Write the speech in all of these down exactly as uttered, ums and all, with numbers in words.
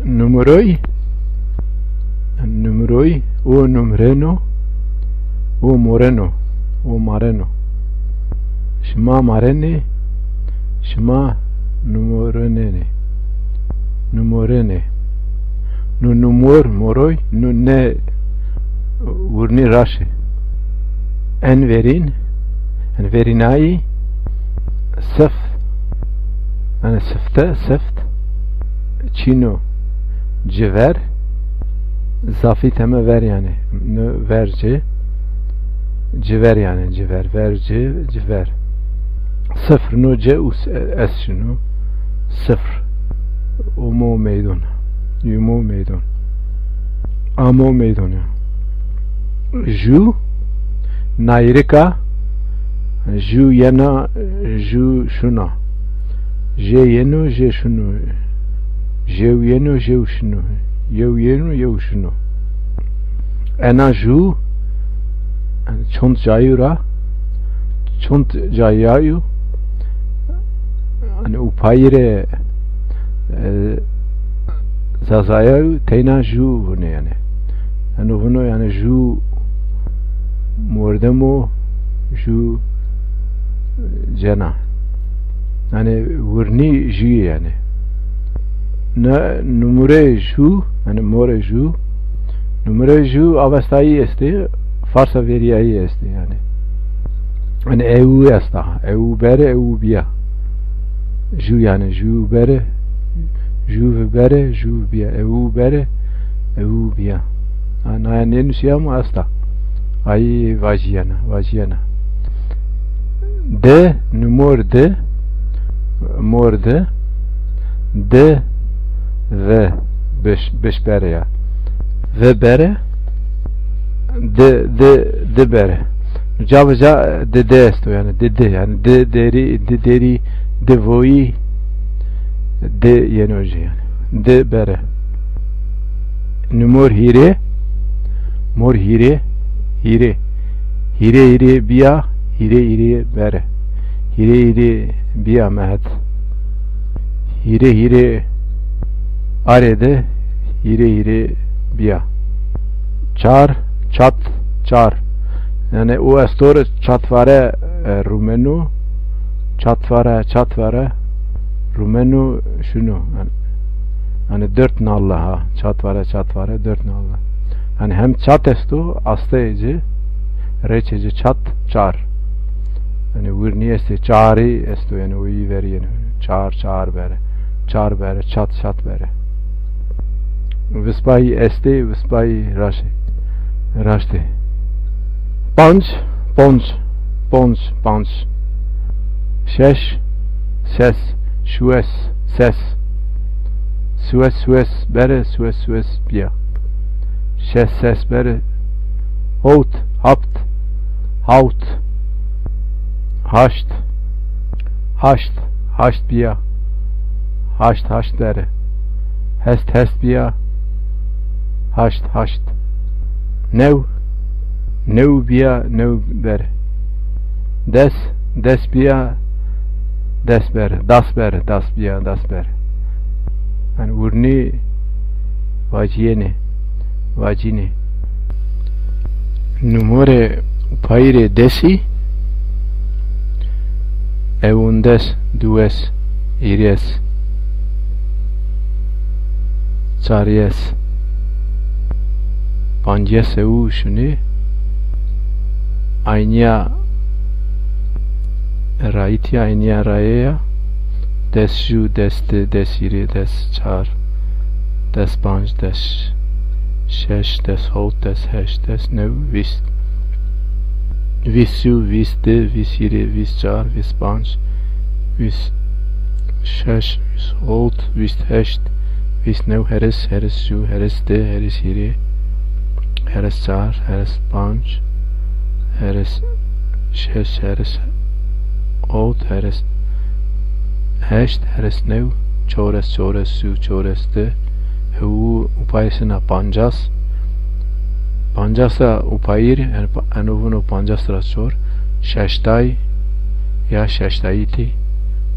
Numroy, numroy, o numreno, o moreno, o mareno. Şima marenê, şima numorenenê, numorene. Nu numor, moroy, nu ne vurnî raşê. En verîn, en verînayî, sif, yani sifte, sift, çîno, civer, zafî teme ver yani, nu ver ci, civer yani, civer, ver ci, civer. Sifr, nu ce us, es şino, sifr. Umo meydon, yumo meydon. Amo meydon ya. Ju, nayrika, ju yena, ju şuna. Je yeno, je şunu. Jew yeno, jew şunu. Yew yeno, yew şunu. Ena ju, yani çond cayu ra, çond cayayu, yani upayire, e, Zazaya teyna ju vune yani. Yani vuno yani ju mordemo, ju cena. Yani vurnî ju yani. Ne numure ju, yani more ju, numure ju Avestayî estê, Farsa verîyayî estê yani. Yani ewu esta, ewu bere, ewu biya. Ju yani, ju bere, ju bere, ju biya, ewu bere, ewu biya. Ha, naya nênusîyamo esta. Ayî vajîyena, vajîyena. De, numor de, mor de, de, ve, beş, beş bere ya. Ve bere, di, di, di bere. Ca bi ca di, di esto yani, di, di yani, di derî, di derî, di voyî, di yeno ci yani. Di bere. Numor hîrê, mor hîrê, hîrê. Hîrê hîrê biya, hîrê hîrê bere. Hîrê hîrê biya mehet. Hîrê hîrê arê de, hîrê hîrê biya. Çar, çat, çar. Yani o estore çatvare, e, rumenu, çatvare, çatvare rumenu şunu. Yani, yani dört nalla ha. Çatvare, çatvare, dört nalla. Yani hem çat esto, asteyê ci, reçê ci çat, çar. Yani wirnî estê, çarî esto, yani o yî verî, yani çar, çar bere, çar bere, çat, çat bere. Vispayî estê, vispayî raşê, raştê. Panc, ponc, ponc, panc. Şeş, ses, şues, ses. Sues, sues, bere, sues, sues, biya. Şes, ses, bere. Howt, hapt, hawt. Haşt, haşt, haşt biya. Haşt, haşt bere. Hest, hest biya. Haşt, haşt. New, new biya, new bere. Des, des biya, des bere. Das bere, das biya, das bere. Yani urnî vacîyenê, vacînê. Numorê payîrê desî, ewundes, duwes, hîrês, çarês, pancês ewu şunî, aynîya rayîtî, aynîya rayê ya, des ju, des di, des hîrê, des çar, des panc, des şeş, des howt, des heşt, des new, vîst. Vîst ju, vîst di, vîst hîrê, vîst çar, vîst panc, vîst şeş, vîst howt, vîst heşt, vîst new, heris, heris ju, heris di, heris hîrê, heris çar, heris panc, heris şeş, heris howt, heris heşt, heris new, çores, çores ju, çores di, hewu upayê sina pancas. Pancas ra upayîr, yani pa-, eno vuno pancas ra çor, şeştay ya şeştayîtî,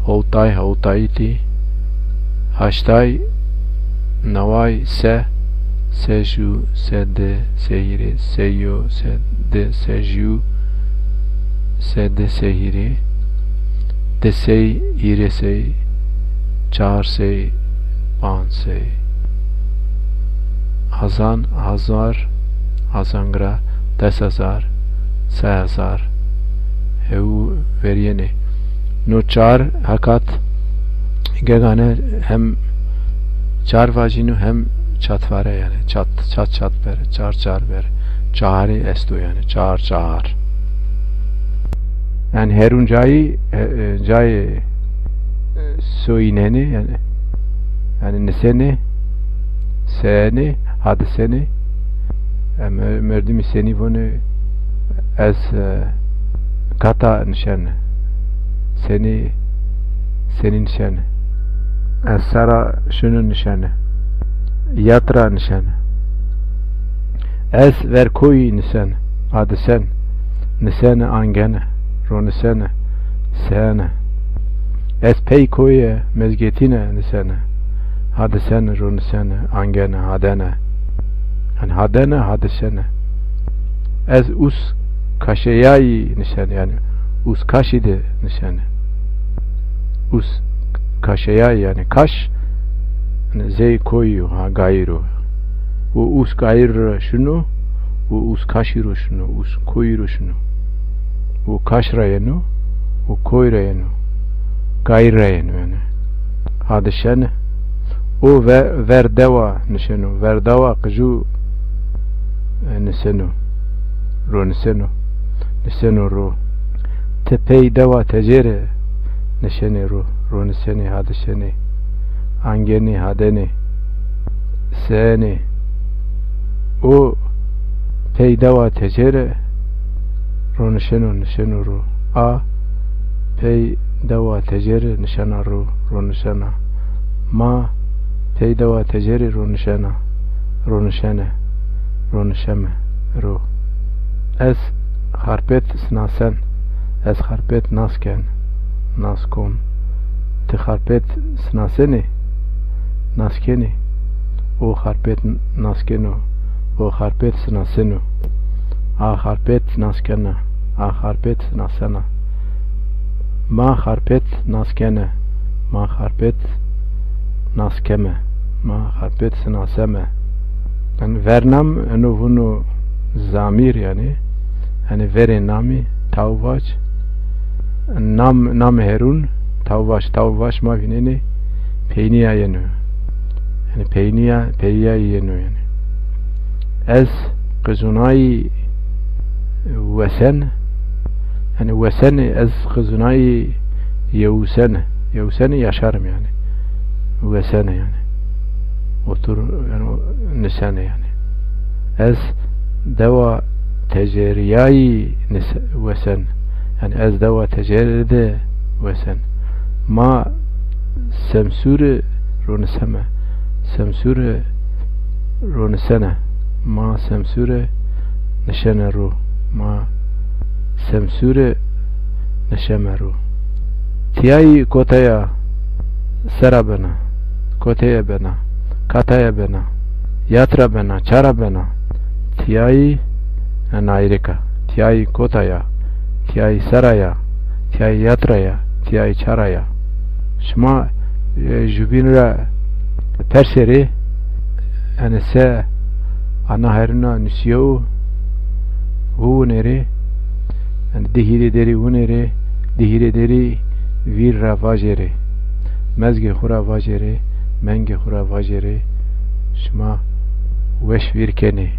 howtay, howtayîtî, haştay, Naway se, se ju, se di, se hîrê, se yo, se di, se ju, se di, se hîrê, di sey, hîrê sey, çar sey, panc sey. Hazan, hazar, hazan gira, des hazar, se hazar. Hewu verîyenê. No çar hekat gegane hem çar vajîno hem çatvare, yanî çat, çat, çat ber, çar, çar ber, çaharî esto, yanî çar, çahar. Yanî herun cayî, e, e, cayê, e, soyînenê, yanî, yanî nisenê, seenê, hadisenê. E, mer-, merdimî senî vonê, ez, e, kata nişene. Senî, senî nişene. Ez sera şunu nişene. Yatra nişene. Ez ver koyî nisen, adisen, nisene, angene, ronisene, seene. Ez pey koyê mezgêtîne nisene, hadisene, ronisene, angene, hadene. Yanî hadene, hadisene. Ez us kaşeyayî nisene, yanî us kaşî de nisene. Us kaşeyayî, yanî kaş, yanî zey koyî yo, ha, gayîr o. Û us gayîr ra şino, û us kaşî ro şino, us koyî ro şino. Û kaş ra yeno, û koy ra yeno. Gayîr ra yeno, yanî. Hadişene. O ve-, ver dewa nişeno, ver dewa qijû, e, niseno. Roniseno. Niseno ro. Ti pey dewa tecêre nişenê ro, ronisenê, hadisenê, angenê, hadenê, seenê. O pey dewa tecêre ronişeno, nişeno ro. A pey dewa tecêre nişena ro, ronişena. Ma pey dewa tecêre ronişena, ronişene, ronişeme, ro. Ez xarpêt sinasen, ez xarpêt nas ken, nas kon. Ti xarpêt sinasenî, nas kenî? O xarpêt nas keno, o xarpêt sinaseno. A xarpêt nas kena, a xarpêt sinasena. Ma xarpêt nas kene, ma xarpêt nas keme, ma xarpêt sinaseme. Yanî vernam eno vuno zamîr, yanî, yanî verê namî, taw vac. Nam, namê herun, taw vac, taw vac ma vînenê peynîya yeno. Yanî peynîya, peynîya yeno yanî. Ez qizunayî wesen, yanî wesenê, ez qizunayî yewsene. Yewsene yaşarım yanî. Wesene yanî. Otur, yanî o, nisene yanî. Ez dewa tecerîyayî nis-, wesen. Yanî ez dewa tecerî de wesen. Ma Semsûrî roniseme. Semsûrî ronisene. Ma Semsûrî nişene ro. Ma Semsûrî nişeme ro. Tîyayî kotaya, sera bena, koteye bena, kataya bena, yatra bena, çara bena. Tîyayî, e, nayrika. Tîyayî kotaya, tîyayî seraya, tîyayî yatraya, tîyayî çaraya. Şima, e, jubîn ra persêrê, yanî se ana heruna nusîyewo, wuwunerê, yanî di hîrê derî wunerê, di hîrê derî vîr ra vajêrê, mezgê xwu ra vajêrê, mengê xwu ra vajêrê, şima weş vîr kenê.